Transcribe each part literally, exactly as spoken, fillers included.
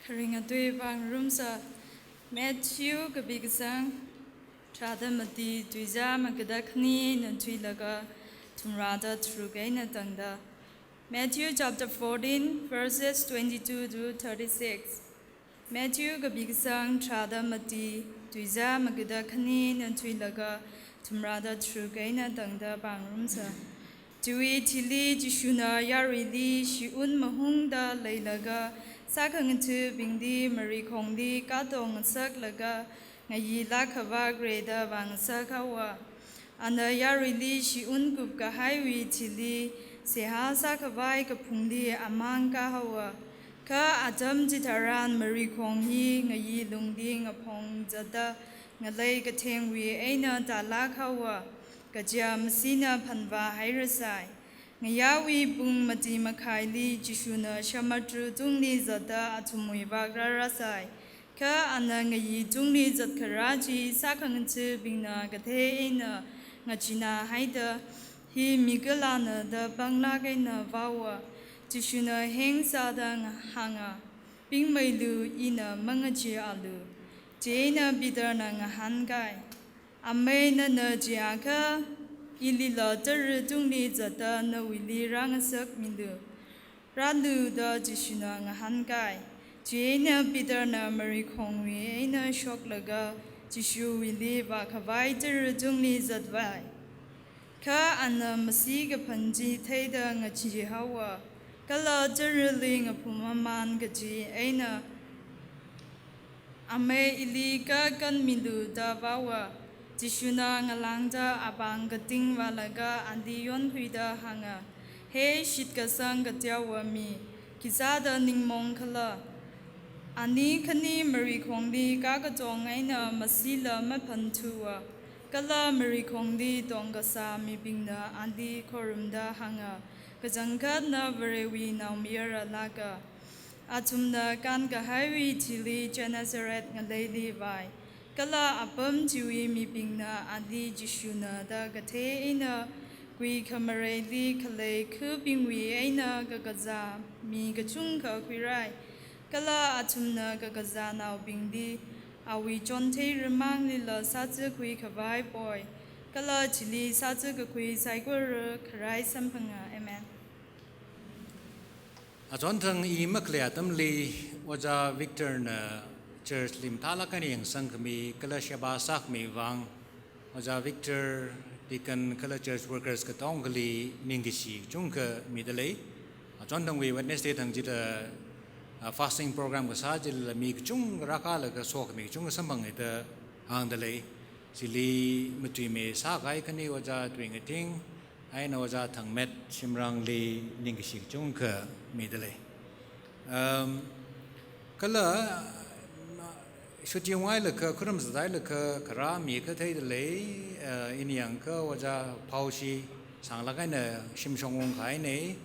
Kharinga tui pāngarumsa. Matthew kapi kasang tharāda mati, tuizā magada khani eina thuilaga thumrāda tharuk eina tangda. Matthew chapter fourteen, verses twenty-two to thirty-six. Matthew kapi kasang tharāda mati, tuizā magada khani eina thuilaga thumrāda tharuk eina tangda pāngarumsa. Chiwui thili Jishuna yaruili shi-un mahungda leilaga, sākhangatha̱bingli marikhongli kātongasaklaga, ngayilāk khavā khareda vāngasak haowa. Ana yaruili shi-un kupkahaiwui thili seihā sākhavai kaphungli amang kā haowa. Kha atam chitharan marikhong hi ngayi lungli ngaphong zatda, ngalei kathengwui eina tālāk haowa, kaja masina phanvā hairasai. Ngayāwui pung mati makhaili Jishuna samudru tungli zatda athumwui vak rārāsai. Kha ana ngayi tungli zatkharā chi sākhangatha̱bingna kathei eina ngacheenā haida, "Hi mi kalāna?" da panglāk eina vāhaowa. Jishuna heng sāda ngahānga, "Pingmeilu, ina mangacheealu." Chieina Peterna ngahānkai, "Amei, nana chiakha ilila tara tungli zatda nawuili rāngasakmilu." "Rālu," da Jishuna ngahānkai. Chieina Peterna marikhongwui eina shoklaga Jishuwuili vākhavai tara tungli zatvai. Kha ana masi kaphan chi theida ngachee haowa, kala tarali ngaphum aman kaji eina, "Amei, ili kākanmilu," da vāhaowa. Jishuna ngalāngda apāng kating vālaga ali yonkhuida hānga, "He shitkasang kateowa mi, khisāda ningmaong khala? Ani khani marikhongli kākatong eina masila maphanthua." Kala marikhongli tongkasā mibingna ali khorumda hānga, "Kachangkhatna Varewui Naomayaralāka." Athumna kānkahaiwui thili Gennesaret ngaleili vai. Kala apam chiwui mibingna ali Jishuna da kathei eina kuikhamareili khalei khabingwui eina kakazā mi kachungkha khuirai. Kala athumna kakazānaobingli awui chonthei ramanglila sāchakhui khavai poi. Kala chili sāchakakhui saikora kharai samphanga. Amen. Achonthang i makhalei atamli Ojā Victorna church li mathālāk eina yangsangkhami kala sheba sākhami vang, Ojā Victor, deacon kala church workers katongali ningkashi kachungkha midalei. Achonthangwui Wednesday thang chida, ah, fasting program kasā chila mi kachungkha rākalaga sokhami kachungkha samphanga da hāngdalei. Chili matuimi sākahai khani Ojā Tuingathing, eina Ojā Thangmet Shimrangli ningkashi kachungkha midalei. Um, kala, ma, shuti unghailaga, khuram zathailaga, kharā mi kathei dalei, uh, ini yangkha Ojā Phaushi sānglāk eina shimshong ungkahainei,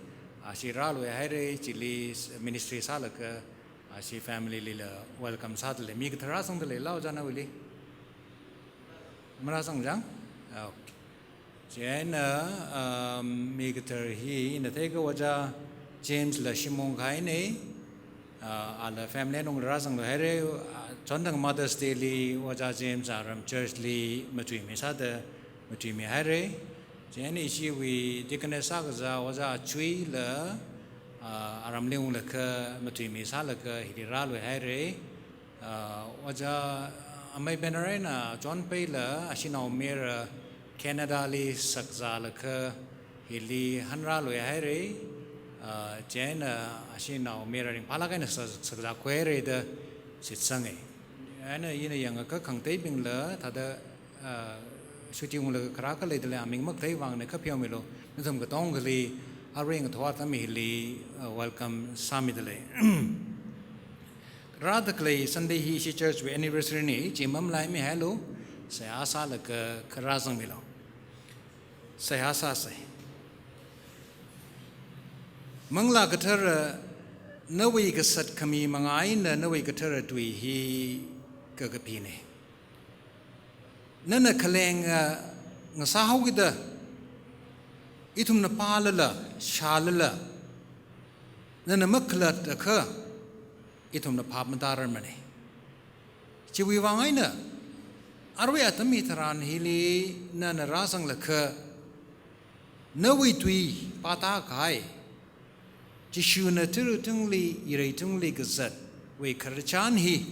ashi rāluihairei, chili s-, ministry sālaga, ashi family lila welcome sādalei, mi kathara sangdaleila Ojā nawuili. Marāsang chang? Ah, okay. Chieina, um, mi kathara hi ina theikha Ojā James la shim ungkahainei, ah, ala family nung rāsangluihairei, ah, chonthang Mother's Day li Ojā James aram church li matuimi sāda matuimihairei. Chieina ishiwui deaconess sākazā Ojā Chuila, ah, aramli unglaga matuimi sālaga hili rāluihairei. Ah, Ojā Amei Banner eina John Peila ashinaomayara Canada li sakzālaga hili hanrāluihairei. Ah, chieina ashinaomayara ringphālāk eina sa-, sakzākhuihairei da shitsanga. Eina ina yangakha khangateibingla thāda, ah, shuti unglaga kharā khalei dalei aming makhalei vangna kha pheomilu. Nathum katongali arui ngathor atam hili, ah, welcome sāmidalei. Rāda khalei Sunday hi ishi church wui anniversary nei, chi mamalaimihailu, seihā sālaga kharā zangmilu. Seihā sāsei. Manglā Kathara, nawui kasat khami manga eina nawui kathara tui hi kakapinei. Nana khalenga, ah, ngasāhaokida, ithumna pālala, shālala, nana makhalat akha, ithumna phap matararmana. Chiwui vang eina, arui atam hitharan hili nana rāzanglakha, nawui tui pātākahai, Jishuna tara tungli, yirei tungli kazatwui khararchan hi,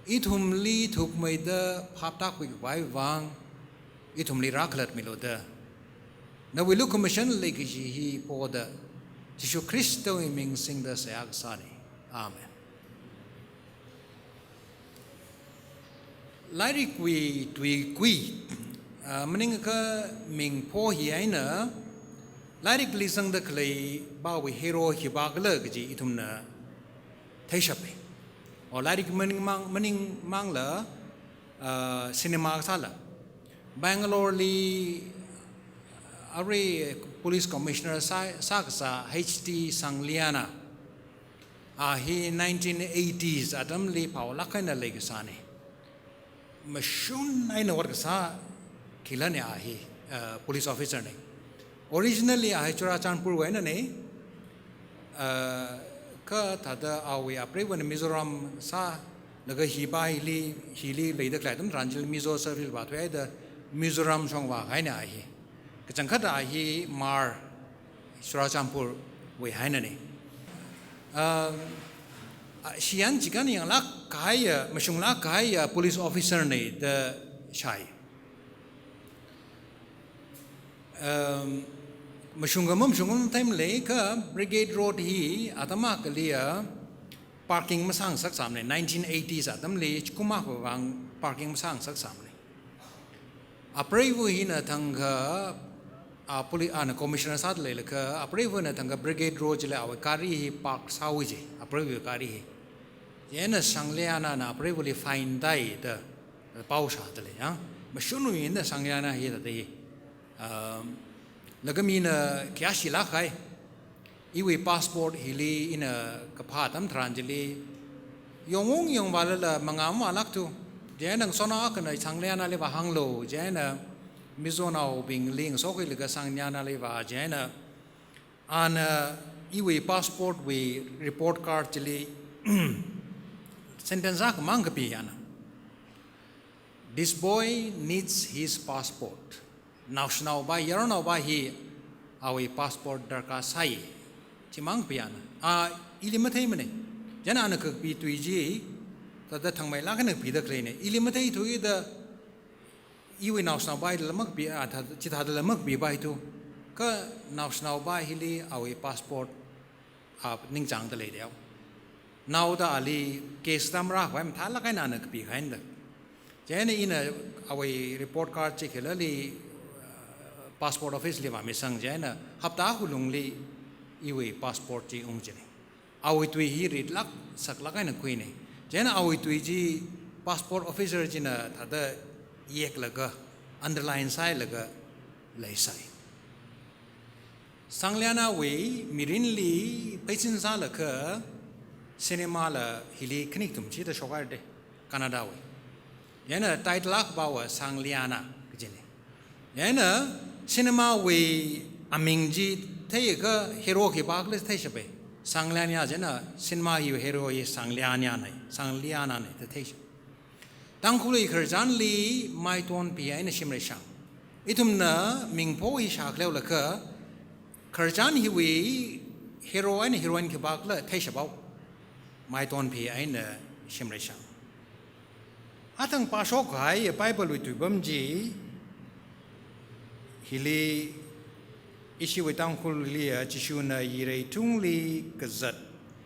ithumli thukmeida phaptākhui khavai vang, ithumli rākhalatmilu da, nawui lukhamashan leikashi hi poda, Jishu Khristawui ming singda seihā kasāna. Amen. Lairikwui tuikui, ah, maningakha mingpho hi eina, lairikli zangda khalei pāwui hero hi khipākhala kaji ithumna theishapa. O lairik maningmang, maningmangla, ah, cinema kasāla. Bangalore li arui Police Commissioner sā, sākasā H T Sangliana. A hi nineteen eighties atamli phaolāk eina leikasāna. Mashun eina ot kasā khilana a hi, uh, police officer na. Originally a hi Churachandpurwui einana. Uh, kha thāda awui apreiva̱na Mizoram sālaga hi pā hili, hili leida khalei atam tharan chili Mizo service vāthuihaida Mizoram shong vākahaina a hi. Kachangkhat a hi Hmar, Churachandpurwui einana. Um, a, shiyan chikan yanglāk kahaiya, mashunglāk kahaiya police officer na da shāi. Um, mashungkha mamashung atam lei kha Brigade Road hi atam akhaliya parking masāngasaksāmana, nineteen eighties atamli chikuma khavang parking masāngasaksāmana. Apreiva̱ hina thangkha, a, poli-, ana commissioner sāda leilakha, apreiva̱na thangkha Brigade Road chili awui gari hi park sāhaowa ji, apreiva̱wui gari hi. Chieina Sanglianana apreiva̱li fine tāi da pao shāda lei, ya. Mashunwui eina Sangliana hi thāda hi. Um, laga mina khayāshilāk kahai. Iwui passport hili ina kaphā atam tharan chili, yongwung yongvālala mangā mavālākthu. Chieina ngasotnao akhana Sanglianali vāhānglu, chieina Mizonaobingli ngasokhailaga Sanglianali vā, chieina ana iwui passport wui report card chili sentence akhamang kapi ana. "This boy needs his passport." Naoshinao pā, yaronao pā hi awui passport darkar sāi. Chimang kapi ana. A, ili matheimana. Chieina ana kakapi tui chi, thāda thangmeilāk eina kapida khaleina. Ili matheithuda, iwui naoshinao pā hila makapi, a, thā, chithādala makapipaithu. Kha naoshinao pā hili awui passport a ningchāngda lei deo. Naoda ali case tam rākhavai mathālāk eina ana kapikahaina da. Chieina ina awui report card chi khilali, uh, passport office li vāmisang, chieina hapta akha lungli iwui passport chi ung china. Awui tui hi ritlāk saklāk eina khuina. Chieina awui tui chi passport officer china thāda yeklaga, underline sāhailaga leisai. Sanglianawui mirinli pheisin sālaga cinema la hili khani kathum chida shokhaira da, Kannadawui. Chieina title akhapāva Sangliana kajina. Chieina cinemawui aming chi theiakha hero khipākhala theishapa. Sangliana chieina cinema hi hero hi Sanglianana, Sanglianana da theisha. Tangkhulwui khararchanli Maitonpi eina Shimreishang. Ithumna mingpho hi shākhaleolakha, khararchan hiwui hero eina heroine khipākhala theishapao. Maitonpi eina Shimreishang. Athang pāshokkahai Bible wui tuipam chi hili ishiwui Tangkhulliya Jishuna yirei tungli kazat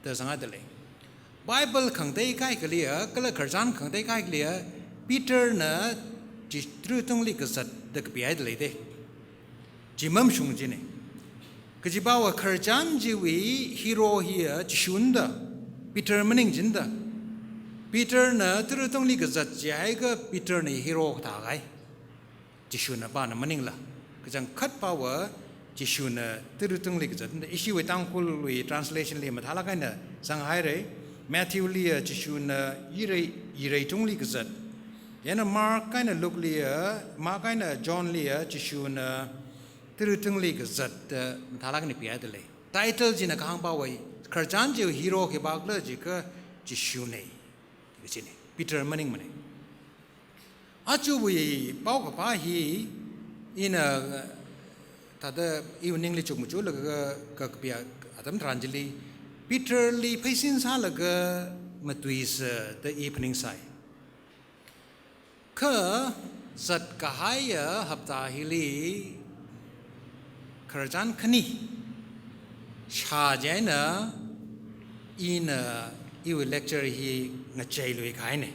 da zangda lei. Bible khangatei kaikhaliya, kala khararchan khangatei kaikhaliya, Peterna Ji-, tara tungli kazat da kapihaida lei da. Chi mamashung china. Kajipāva khararchan chiwui hero hiya Jishuna da, Peter maning china da. Peterna tara tungli kazat chihaiakha Peterna hero kathā kahai. Jishuna pāna maningla. Kachangkhatpāva Jishuna tara tungli kazat da. Ishiwui Tangkhulwui translation li mathālāk eina zanghaira. Matthew liya Jishuna yirei, yirei tungli kazat. Chieina Mark eina Luke liya, Mark eina John liya Jishuna tara tungli kazat da mathālāk eina pihaida lei. Title china kahāngpāva Khararchan chiwui hero khipākhala jiakha Jishunei. Kachina. Peter maningmana. Ajawui paokaphā hi ina, thāda iwui ningli chukmajalaga ka, kapiya atam tharan chili, Peterli pheisin sālaga matuisa da i phaningsai. Kha zatkahaiya hapta hili khararchan khani shā chieina ina iwui lecture hi ngacheilui kahaina.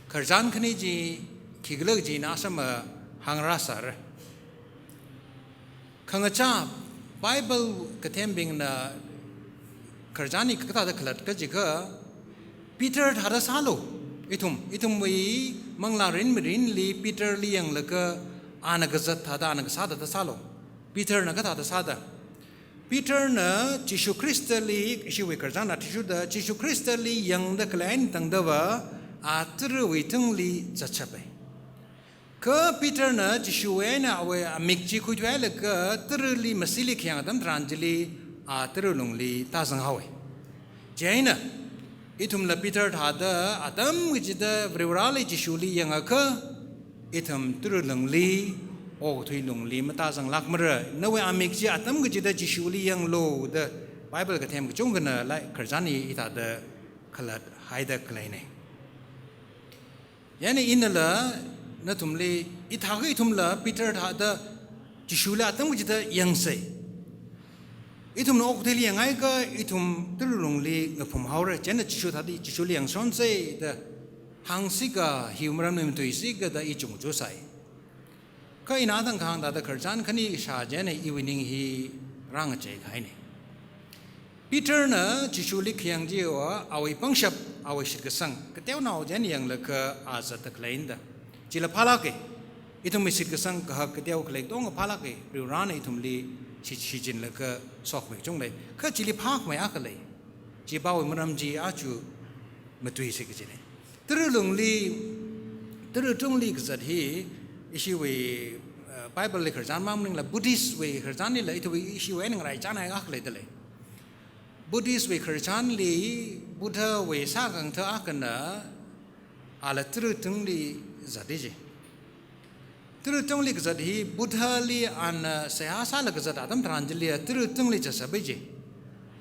Khararchan khani chi khikhala kaji ina asama hāngrā sāra. Khangachā Bible kathembingna khararchan hi kathāda khalatka jiakha, Peter thāda sālu. Ithum, ithumwui manglā rin mirinli Peterli yanglaga ana kazat thāda, ana kasā thāda sālu. Peterna kathāda sāda? Peterna Jishu Khristali, ishiwui khararchan athishurda, Jishu Khristali yangda khalei eina tangdava, a tarāwui tungli zatshapa. Kha Peterna Jishu eina awui amik chi khuithuihailaga tarāli masili khayang atam tharan chili, a tarā lungli tāzanghaowa. Chieina, ithumla Peter thāda atam kachida Varivarali Jishuli yangakha, ithum tarā lungli, okathui lungli matāzanglākmara. Nawui amik chi atam kachida Jishuli yanglu da Bible kathem kachungkhana lai khararchan hi hithāda khalathaida khaleina. Chieina inala nathumli, ithākha ithumla Peter thāda Jishuli atam kachida yangsa. Ithumna okathuili yanghaiakha ithum tarā lungli ngaphumhaora. Chieina Jishu thāda Jishuli yangshonsa da hāngsi ka, hiwui maramli matuisi ka da i chungchusai. Kha ina athang kahāng thāda khararchan khani shā chieina iwui ning hi rāngachei kahaina. Peterna Jishuli khayang chiva awui pangshap, awui shitkasang kateonao chieina yanglaga a zatda khalei eina da. Chila phālāka. Ithumwui shitkasang kahak kateo khalei katonga phālāka. Varivarana ithumli shi, shichinlaga sokhami kachung lei. Kha chili phākhamei akha lei. Chipāwui maram chi aja matuisa kajina. Tarā lungli, tarā tungli kazat hi, ishiwui, uh, Bible li khararchan mang maningla Buddhist wui khararchanlila, ithumwui ishiwui eina ngaraichānhai akha leidalei. Buddhist wui khararchanli, Buddha wui sākhangatha akhana, ala tarā tungli zata ji. Tarā tungli kazat hi Buddhali ana seihā sālaga kazat atam tharan chili tarā tungli zatsapa ji.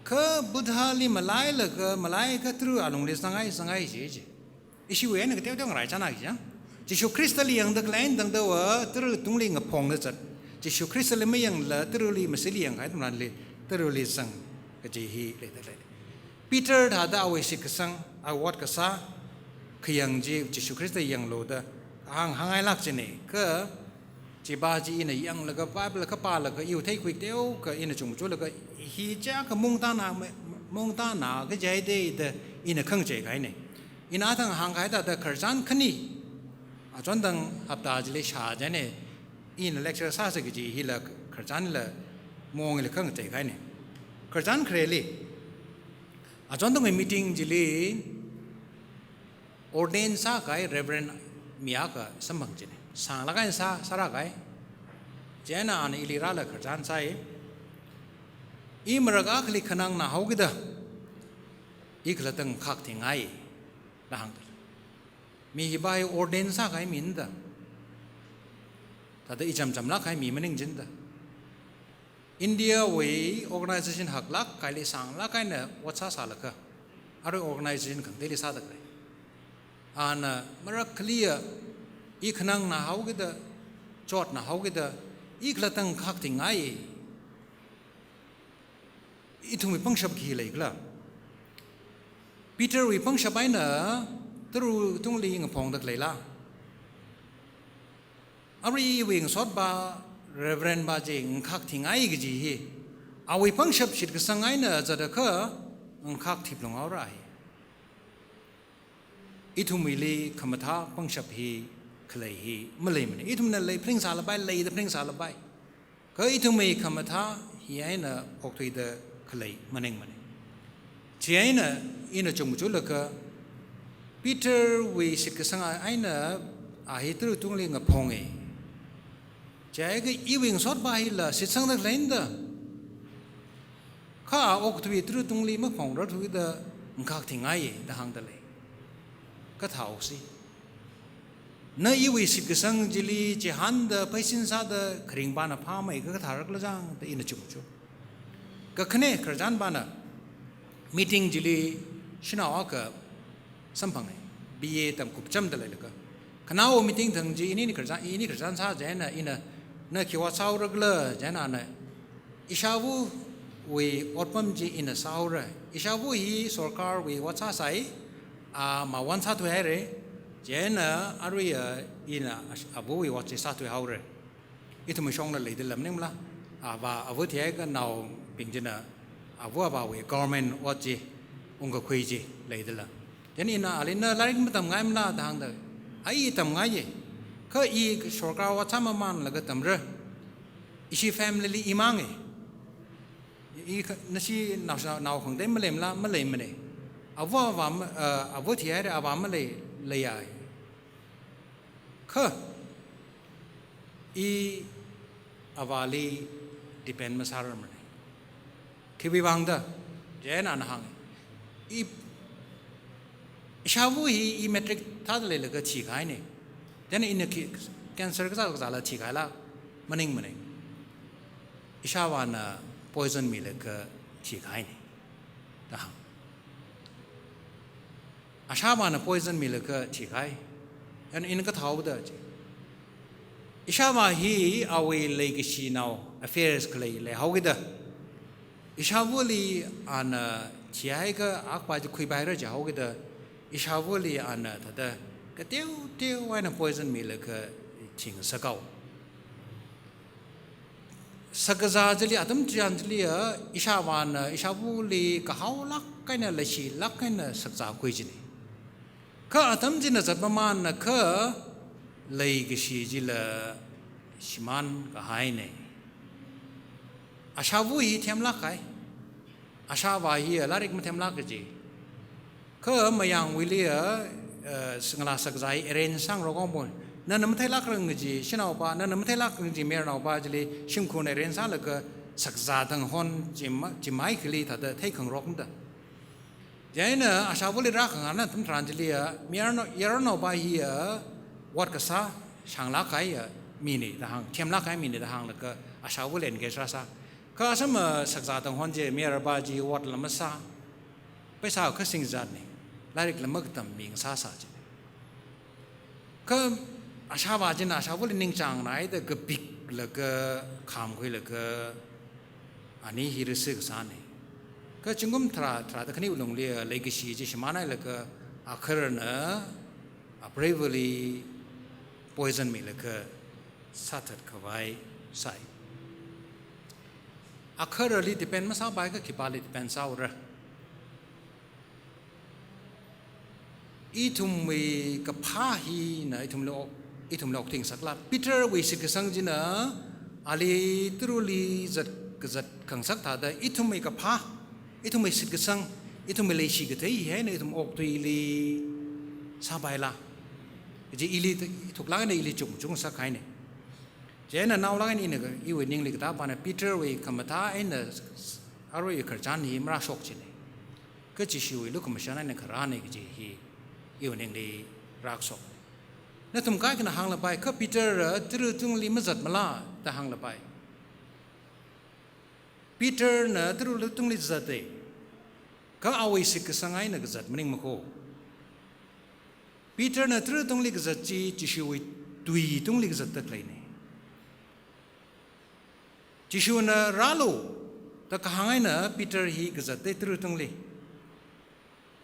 Kha Buddhali malailaga, malaiakha tarā alungli zanghai, zanghai ji ji. Ishiwui eina kateoteo ngaraichānhai ji. Jishu Khristali yangda khalei eina tangdava tarā tungli ngaphongda zat. Jishu Khristali mayangla tarāli masili yanghai atam tharanli tarāli zang kaji hi leidalei. Peter thāda awui shitkasang, awui ot kasā, khayang chi Jishu Khrista yanglu da hāng, hānghailāk jina. Kha chipā chi ina yanglaga Bible kapālaga iwui theikhui teokha ina chungchulaga hi chaka mungtana, mungtana kaji haida da ina khangachei kahaina. Ina athang hāngkahai thāda khararchan khani, achondang hapta chili shā chieina ina lecture sāsa kaji hila khararchanla mongla khangachei kahaina. Khararchan khareli, achondangwui meeting chili ordain sākahai Reverend mi akha samphang jina. Sānglāk eina sā, sārākahai. Chieina ana ili rālaga khararchan sāi. I marak akhali khanang nāhaokida, i khalatta ngakhak thingai, da hāngdalei. Mi hiva hi ordain sākahai mina da. Thāda ichamchamlāk kahai mi maning jina da. India wui organization haklāk kahaili sānglāk eina ot sāsālaga, arui organization khangateili sāda khalei. Ana marak akhaliya i khanang nāhaokida, chot nāhaokida, i khalatta ngakhak thingai. Ithumwui pangshap khi leikhala? Peter wui pangshap eina tarā tungli ngaphongda khaleila? Arui iwui ngasotva, Reverend va chi ngakhak thingai kaji hi, awui pangshap shitkasang eina zatakha ngakhak thip lunghaora hi. Ithumwuili khamathā pangshap hi khalei hi maleimana. Ithumna lei phaningsālapai, leida phaningsālapai. Kha ithumwui khamathā hi eina okthuida khalei maningmana. Chieina ina chungchulaga Peter wui shitkasang eina a hi tarā tungli ngaphonga. Chiakha iwui ngasotva hila shitsangda khaleina da. Kha okathui tara tungli maphongrarthuda ngakhak thingngaiya da hāngda lei. Kathāhaosi. Na iwui shitkasang chili chihānda pheisin sāda kharingpana phāmei kha kathārakhala jang da ina chungchu. Kakhane khararchanpana meeting chili shanao akha samphanga, B A tamkupchamda leilakha. Khanao meeting thang chi ini ni khararchan, ini khararchan sā chieina ina, na khi ot sāhaorakhala chieina ana, ishāvawui otpam chi ina sāhaora. Ishāvawa hi sorkarwui ot sāsai, a, mawon sāthuihaira. Chieina aruiya ina ash-, avawui ot chi sāthuihaora. Ithum shongla leidala maningmala. Avā, ava thihaiakha naobing china ava avāwui government ot chi ungkakhui chi leidala. Chieina ina ali na lairik matamngaimala da hāngda. Ai tamngaiya. Kha i sorkar ot sāmamanlaga tamra. Ishi family li imanga. I kha, nashi nao, nao khangatei maleimala, maleimana. Ava avā ma, eh, ava thihaira, avā malei, leiya. Kha, i avāli depend masārarmana. Khiwui vangda, chieina ana hānga. I, ishāvawa hi i matric thāda leilaga thikahaina. Chieina ina khi cancer kazā kazāla thikahaila maningmana. Ishāvāna poison milaga thikahaina. Da hānga. Ashāvāna poison milaga thikahai. Chieina ina kathāhaoda chi. Ishāvā hi awui leikashinao affairs khalei leihaokida. Ishāvawali ana thihaiakha akpa chi khuipaira jihaokida. Ishāvawali ana thāda kateoteo eina poison milaga thingasakhao. Shakazā chili atam chiyān chiliya, ishāvāna, ishāvawali kahaolāk eina, leishilāk eina shakazā khui china. Kha atam china zatmamānakha leikashi chila shimānkahaina. Ashāvawa hi themlāk kahai. Ashāvā hiya lairik mathemlāk kaji. Kha mayangwuili a, eh, singla shakazā hi arrange sāngarok kongpon. Nana matheilākrang kaji shanaopa, nana matheilākrang kaji mayarnaopa chili shimkhurna arrange sālaga shakazā thang hon chim-, chimhai khali thāda theikhangarokmada. Chieina ashāvawali rākhangahān atam tharan chili a, mayarnao, mayarnaopa hiya ot kasā shānglāk kahaiya mina da hāng, themlāk kahai mina da hānglaga ashāvawali engage rāsā. Kha asam, eh, shakazā thang hon chi mayarpa chi otla masā. Pheisā kha singzatna, lairikla makatam mi ngasāsā china. Kha ashāvā china ashāvawali ningchāngnaida kapiklaga, khamkhuilaga, ani hi risi kasāna. Kha zingkum tharā, tharāda khaniwui lungli a leikashi chi shimānhailaga, akharana apreivali poison milaga sāthatkhavai sāi. Akharali depend masāpaikha khipāli depend sāhaora. Ithumwui kaphā hina ithumli ok, ithumli okthui ngasakla. Peterwui shitkasang china ali tarali zat kazat khangasak thāda ithumwui kaphā, ithumwui shitkasang, ithumwui leishi kathei hi eina ithum okathuili sāpaila. Kaji ili t-, thuklāk eina ili chungchung ngasakhaina. Chieina naolāk eina ina ka, iwui ningli katāpana Peterwui khamathā eina s-, s-, arui khararchan hi marāshok china. Kha Jishuwui lukhamashan eina kharāna kaji hi iwui ningli rākashok. Nathum kaikhana hānglapai, kha Peter a tara tungli mazatmala da hānglapai. Peterna tara tungli zata. Kha awui shitkasang eina kazat maningmakho. Peterna tara tungli kazat chi Jishuwui tui tungli kazatda khaleina. Jishuna rālu da kahāng eina Peter hi kazata tara tungli.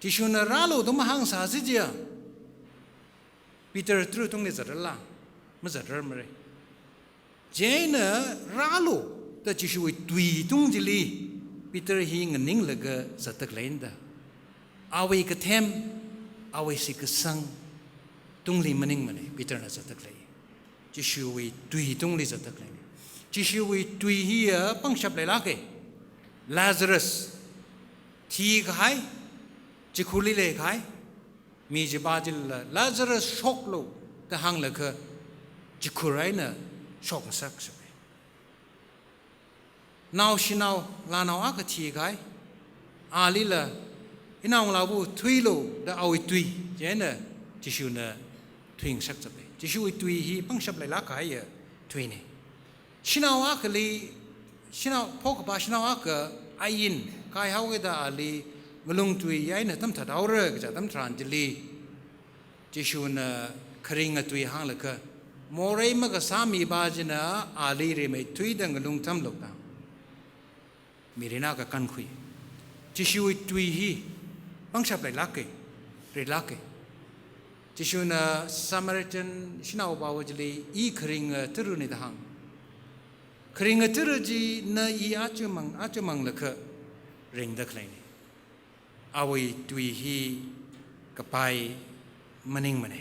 Jishuna rālu da mahāngsāsi jiakha, Peter tara tungli zatrala, mazatrarmara. Chieina rālu da Jishuwui tui tung chili Peter hi nganinglaga zatda khaleina da. Awui kathem, awui shitkasang tungli maningmana Peterna zatda khalei. Jishuwui tui tungli zatda khaleina. Jishuwui tui hiya pangshap leilāka. Lazarus thikahai, chikhurli leikahai mi chipa chila, Lazarus shoklu da hānglaga chikhur eina shokngasaksaka. Naoshinao, lanao akha thikahai, alila, "Inao ngalāva̱ thuilu," da awui tui chieina Jishuna thuingasak chappai. Jishuwui tui hi pangshap leilāk kahaiya tuina. Shanao akhali, shanao, phokaphā shanao akha ain kaihaokida ali ngalung tui eina tamthathaora kaja atam tharan chili, Jishuna kharinga tui hānglaga, morei makasā mipā china ali rimeithuida ngalung tamlukda, mirin akha kankhui. Jishuwui tui hi pangshap leilāka, rilāka. Jishuna Samaritan shanaopāva chili, "I kharinga tarana," da hānga. Kharinga tara chi na i aja mang, aja manglaga ringda khaleina. Awui tui hi kapai maningmana.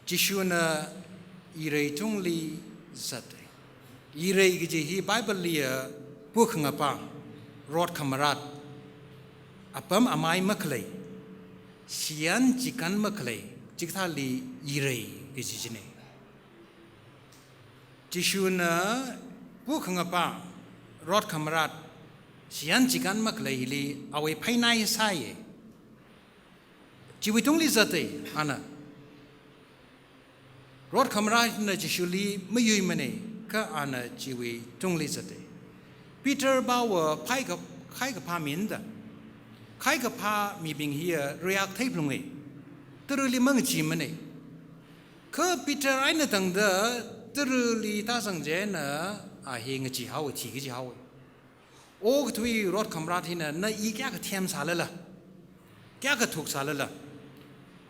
Jishuna irei tungli zata. Irei kaji hi Bible liya pukhangapā, rot khamarat, apam amai makhalei, shiyan chikān makhalei, chikathāli irei kaji china. Jishuna pukhangapā, rot khamarat, shiyan chikān makhalei hili awui phainai sāya. Chiwui tungli zata ana. Rot khamarat hina Jishuli mayuimana, kha ana chiwui tungli zata. Peter pāva phaika, khaikaphā mina da. Khaikaphā mibing hiya react theiphalunga. Tarali mangacheemana. Kha Peter eina tangda tarali tāzang chieina a hi ngacheehaowa, thikachihaowa. Okathui rot khamarat hina na i kayākha themsālala, kayākha thuksālala,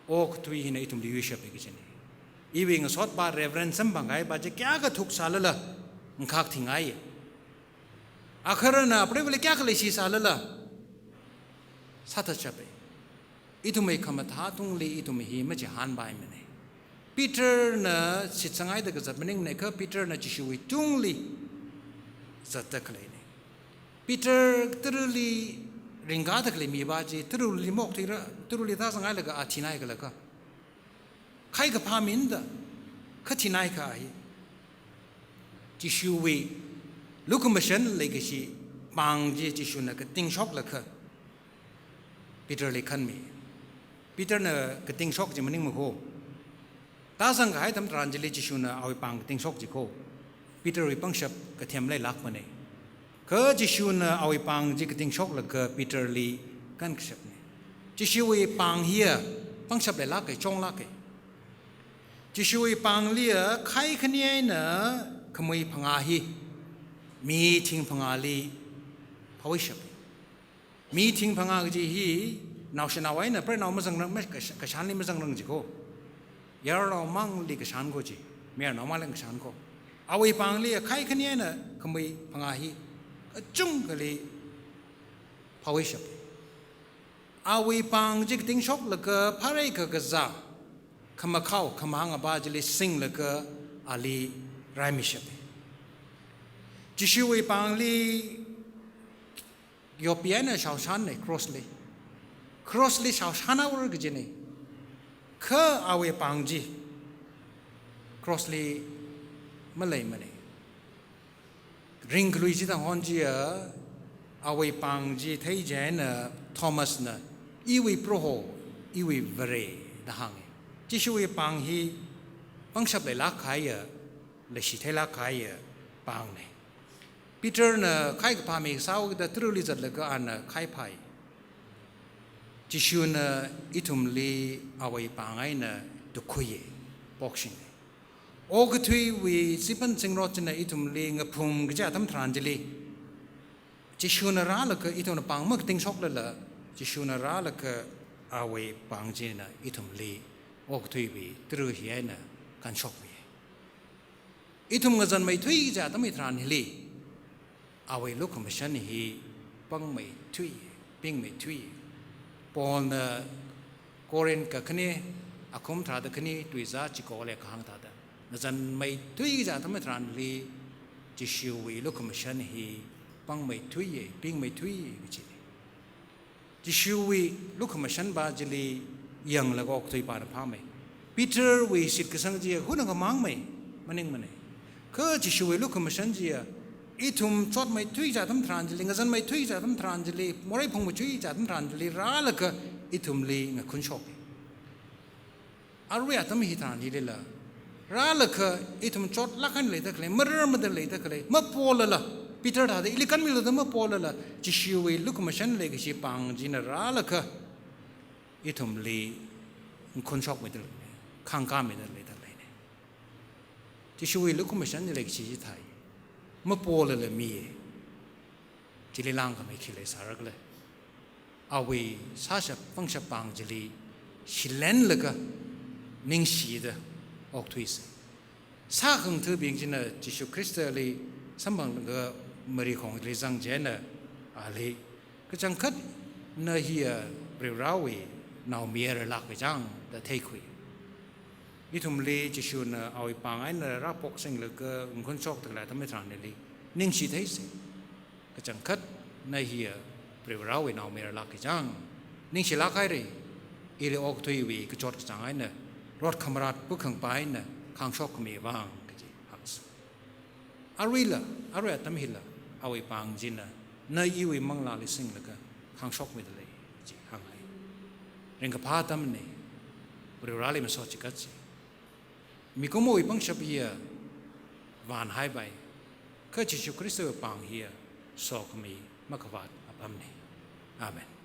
okathui hina ithumli yuishapa kajina. Iwui ngasotpā Reverend Samphang kahaipa chi kayākha thuksālala, ngakhak thingaiya. Akharana apreivali kayākha leishisālala, sāthatshapa. Ithumwui khamathā tungli ithum hi machihānpaimana. Peterna shitsangaida kazat maningmana, kha Peterna Jishuwui tungli zatda khaleina. Peter tarali ringkāda khalei mipā chi, tarali maokthuira, tarali tāzanghailaga a thinaikalaka. Khaikaphā mina da, kha thinaikha hi. Jishuwui lukhamashan leikashi pāng chi Jishuna katingshoklaga Peterli khanmi. Peterna katingshok chi maningmakho. Tāzang kahai atam tharan chili Jishuna awui pāng katingshok chi kho. Peterwui pangshap kathem leilākmana. Kha Jishuna awui pāng chi katingshoklaga Peterli kankashapna. Jishuwui pāng hiya pangshap leilāka, chonglāka. Jishuwui pāngliya khai khani eina khamui phangā hi mi thing phangāli phaoishapa. Mi thing phangā kaji hi naoshinao eina preinao mazangrang, ma-, kasha-, kashanli mazangrang jikho. Yarnao mangli kashankho chi, mayarnao mangli kashankho. Awui pāngliya khai khani eina khamui phangā hi kachungkhali phaoishapa. Awui pāng chi katingshoklaga pharei kakazā, khamakhao, khamahāngapā chili singlaga ali raimishapa. Jishuwui pāngli yopi eina shaoshānna crossli. Crossli shaoshānhaora kajina. Kha awui pāng chi crossli maleimana. Ringkhalui chithanghon chiya awui pāng chi theichieina Thomasna, "Iwui Proho, iwui Vare," da hānga. Jishuwui pāng hi pangshap leilāk kahaiya, leishi theilāk kahaiya pāngna. Peterna khaikaphā mi sāhaokida tarali zatlaga ana khaiphai. Jishuna ithumli awui pāng eina tukkhuiya, pokshinga. Okathuiwui zipān zingrot china ithumli ngaphum kaja atam tharan chili, Jishuna rālaga ithumna pāng makatingshoklala, Jishuna rālaga awui pāng china ithumli okathuiwui tara hi eina kanshokmi. Ithum ngazanmeithui kaja atam hitharan hili, awui lukhamashan hi pangmeithui, pingmeithui. Paulna Corinth kakhane, akhum tharāda khani, tuizā chiko le kahāng thāda, ngazanmeithui kaja atam hitharanli Jishuwui lukhamashan hi pangmeithui, pingmeithui kaji. Jishuwui lukhamashanpa chili yanglaga okathuipana phāmei. Peterwui shitkasang chi hunakha mangmei, maningmanei. Kha Jishuwui lukhamashan chiya, ithum chotmeithui kachi atam tharan chili, ngazanmeithui kachi atam tharan chili, morei phungmeithui kachi atam tharan chili, rālaga ithumli ngakhunshok. Arui atam hi tharan hilila, rālaga ithum chotlāk eina leida khalei, marar mada leida khalei, mapolala, Peter thāda ili kanmilala mapolala, Jishuwui lukhamashan leikashi pāng china rālaga ithumli ngakhunshokmeida lei, khāngkāmeida leida leina. Jishuwui lukhamashan leikashi chithāi, mapolala miya. Chili lāngkhamei khi leisāra khala. Awui sāshap pangshap pāng chili shilenlaga ningshida okthuisa. Sākhangathabing china Jishu Khristali samphanglaga marikhongli zang chieina ali, kachangkhat na hiya Varivarāwui naomayaralāk kachang da theikhui. Ithumli Jishuna awui pāng eina rāphoksanglaga ngakhunshokda khalei atam hitharanli ningshi theisa. Kachangkhat na hiya Varivarāwui naomayaralāk kachang ningshilāk haira, ili okathuiwui kachot kachāng eina, rot khamarat pukhangpa eina khangshok khami vang kaji hāngsa. Aruila, arui atam hila, awui pāng china na iwui manglāli singlaga khangshokmeida lei, chi hānghai. Ringkaphā atamna, Varivarāli masot chikatsi. Mikumowui pangshap hiya vānhaipai, kha Jishu Khristawui pāng hiya sokhami makhavāt apamna. Amen.